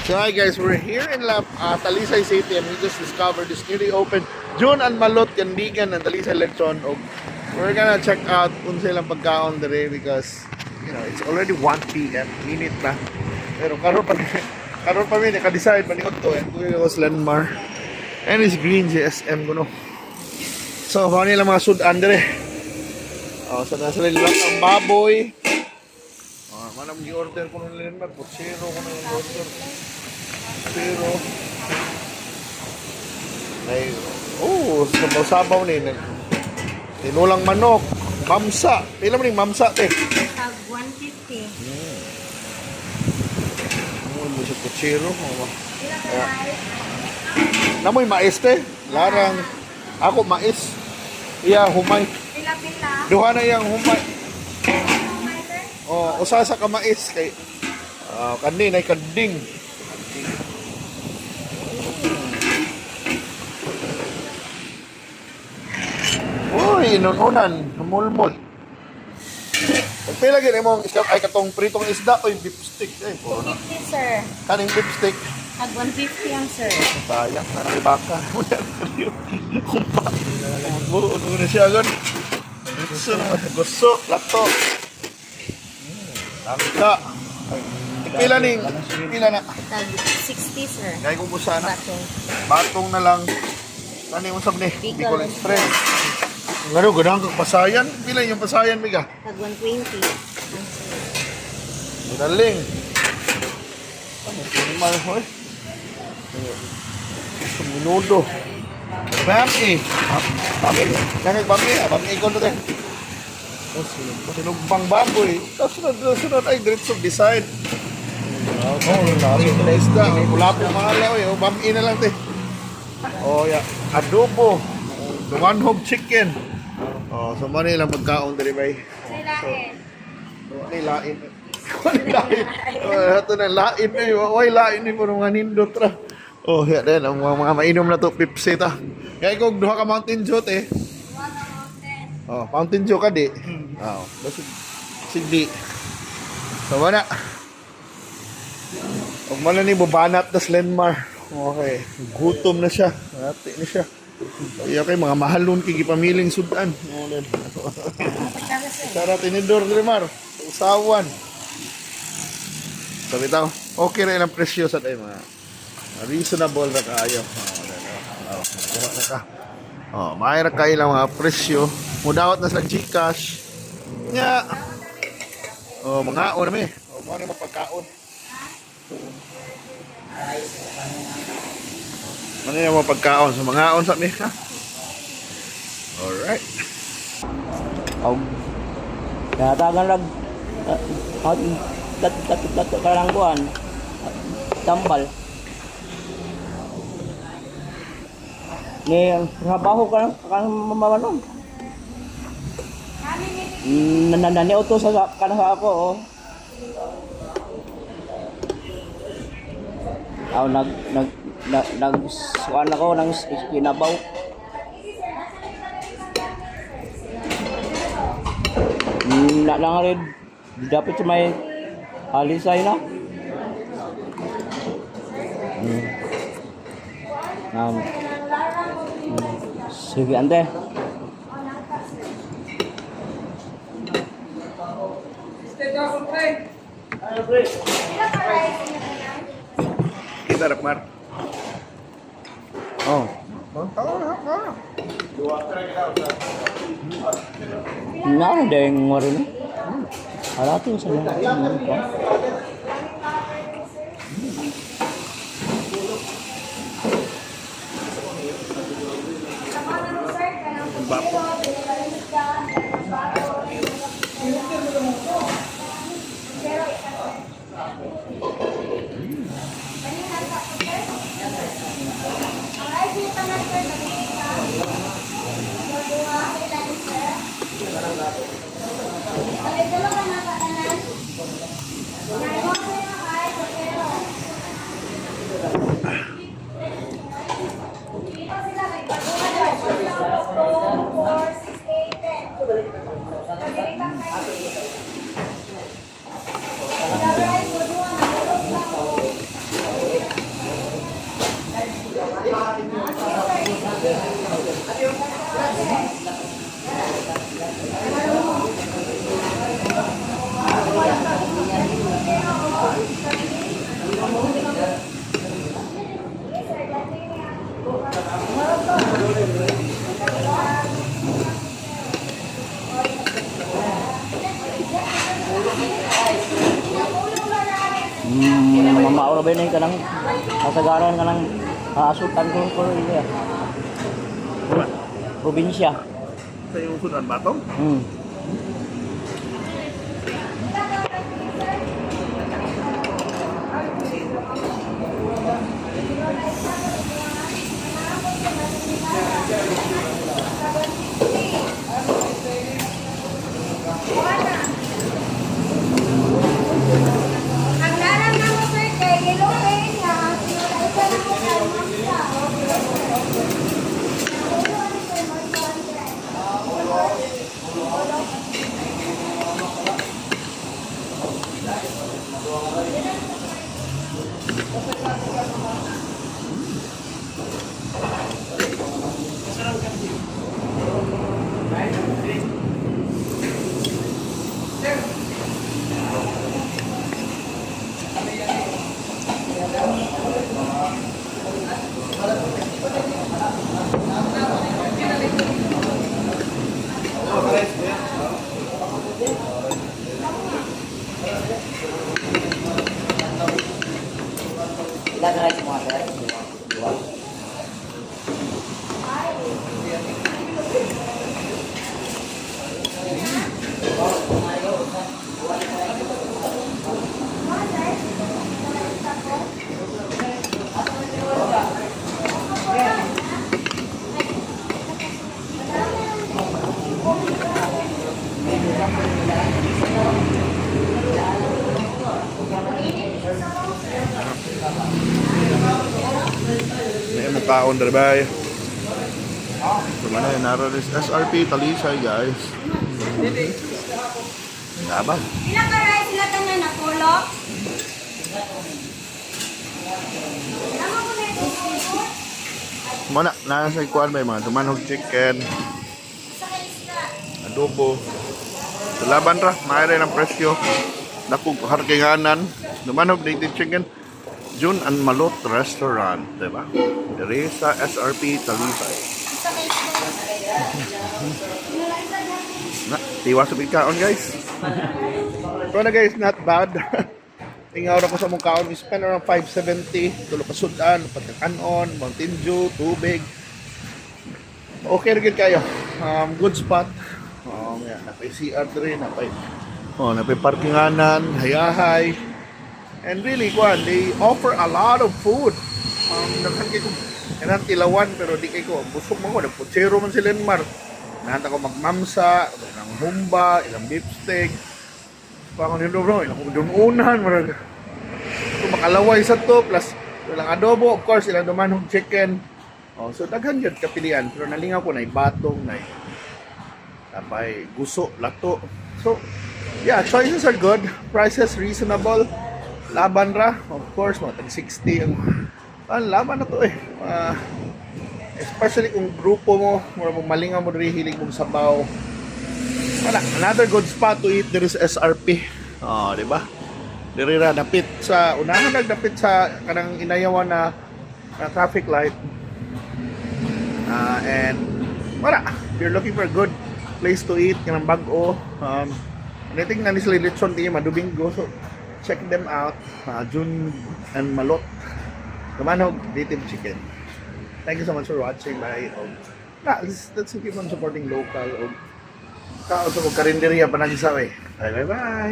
So hi guys, we're here in Talisay City and we just discovered this newly opened June and Malot Kandigan and Talisay Lechon. Og we're gonna check out unsa ilang pagkaon dire because it's already 1 p.m. Minute na. Pero karon pa mi naka-decide man to and kuya ko sa Lenmar. And it's green GSM kuno. So, mao nila mga sudan dire. Oh, so nasa nila ang baboy. Oh, manam gi-order ko nung Lenmar, putsero ko nung order. Pero ay, oh, sabaw-sabaw ni tinulang manok, mamsa. Pila man ning mamsa te? Tag 150. Mo mo sa putsero. Oh. Kaya, namoy mais te. Larang ako mais. Iya humay. Pila-pila. Duha na iyang humay. Oh, usa sa ka mais kay kani nay kanding. Uy, inununan, humulmol. Pila gid imong isda ay katong pritong isda oy beef stick ay puro na. 250, sir. Kaning beef stick. Tag 150 ang sir. Sayang na may baka. Kumpa. Buo na siya agad. Gusto naman. Gusto. Lato. Langka. Pila ning pila na. Tag 60, sir. Kaya kung busa na. Batong. Batong na lang. Kani mo sab ni? Bicol Bicol Express. Ngano ganahan kag pasayan? Pila yung pasayan miga? Tag 120 ang sir. Ginaling. Ano normal hoy? Minudo. Bami. Bami. Nakik bami, bami ko to. Oh, sinugbang baboy. Tapos sunod, sunod ay diretso decide. Oh, na isda. Wala po mga oy. Oh, bami na lang te. Oh, yeah. Adobo. Dumanhog chicken. Oh, so man ilang pagkaon diri bay. Sila eh. Ano lain? Ano lain? Oh, ito na lain eh. Way lain eh puro mga nindot ra. Oh, ya din ang mga mainom na to Pepsi ta. Kaya kung duha ka Mountain Dew te. Oh, Mountain Dew ka di. Oh, basta sige. So wala. Og man na ni bubanat tas Lenmar. Okay, gutom na siya. Ati na siya. Iya kay mga mahalon kay gipamiling sudan. Oh, din. Pagkala, sir. Tara, tinidor, Lemar. Usawan. Sabi tao, okay na ilang presyo sa tayo mga reasonable na kaayo. Oh, oh, na ka. Oh, mayra kayo lang mga presyo. Mudawat na sa GCash. Nya. Oh, mga na mi. Oh, mo na pagkaon. Ano yung mga pagkaon? So, mga on sa mi ha? Alright. Og natagan lag at tat tat tat karang kuan tambal ni trabaho ka kan mamanon nanani auto sa kana sa ako oh. Aw nag nag nag nag kuan ako nang kinabaw. Na lang rin dapat sa may alisay na. Sige ante. Kita Rakmar. Oh. Na deng ngori na. Ala to sa mga ko. Mamaura ba yun kanang kasagaran kanang asutan ko iya. Probinsya. Sa iyong sudan batong? Ang lalang na mo, sir, kay yellow paint nga, ang sinulaisan na mo kay Mamsa. Ilan rice mo, sir? Dua. May mukhaon dere bay. So mana yun, naro is SRP Talisay, guys. Laban. Ilang ka rice sila tanan na pulok? Tama ko na ito. Muna, nasa kuan bay mga dumanhog chicken, Sa kaisla. Adobo. So, laban ra, maayo ng presyo. Dakog harkinganan, dumanhog native chicken. June and Malot Restaurant, diba? Dere sa SRP Talisay. Sa kaisla. Sinulaisan na. Na, tiwa sa kaon, guys. So na guys, not bad. Ingaw ra ko sa mong kaon, we spend around 570 tulo ka sudan, pagkakanon, Mountain Dew, tubig. Okay ra gyud kayo. Good spot. Yeah, napay CR diri, napay oh, napay parkinganan, hayahay. And really, kuan, they offer a lot of food. Daghan kay ko kanang tilawan pero di kay ko busog man ko, nagputsero man si Lenmar. Nahanta ko magmamsa, ilang humba, ilang beef steak. Pa akong nilo bro, ilang dununan, murag. So makalaway sa to plus ilang adobo, of course, ilang dumanhog chicken. Oh, so daghan gyud kapilian pero nalingaw ko nay batong nay napay guso, lato. So, yeah, choices are good, prices reasonable. Laban ra, of course, mga tag 60 ang ah, laban na to eh. Ah, especially kung grupo mo, mura mong malingaw mo diri hilig mong sabaw. Wala, another good spot to eat there is SRP. Oh, di ba? Diri ra dapit sa unahan nagdapit sa kanang inayawan na, na traffic light. Ah, and wala, if you're looking for a good place to eat kanang bag-o, anything na ni sila lechon di madubinggo, so check them out. June and Malot. Dumanhog Native Chicken. Thank you so much for watching. Bye. Na, let's keep on supporting local. Og kaon sa karinderya panagsa eh. Bye bye bye.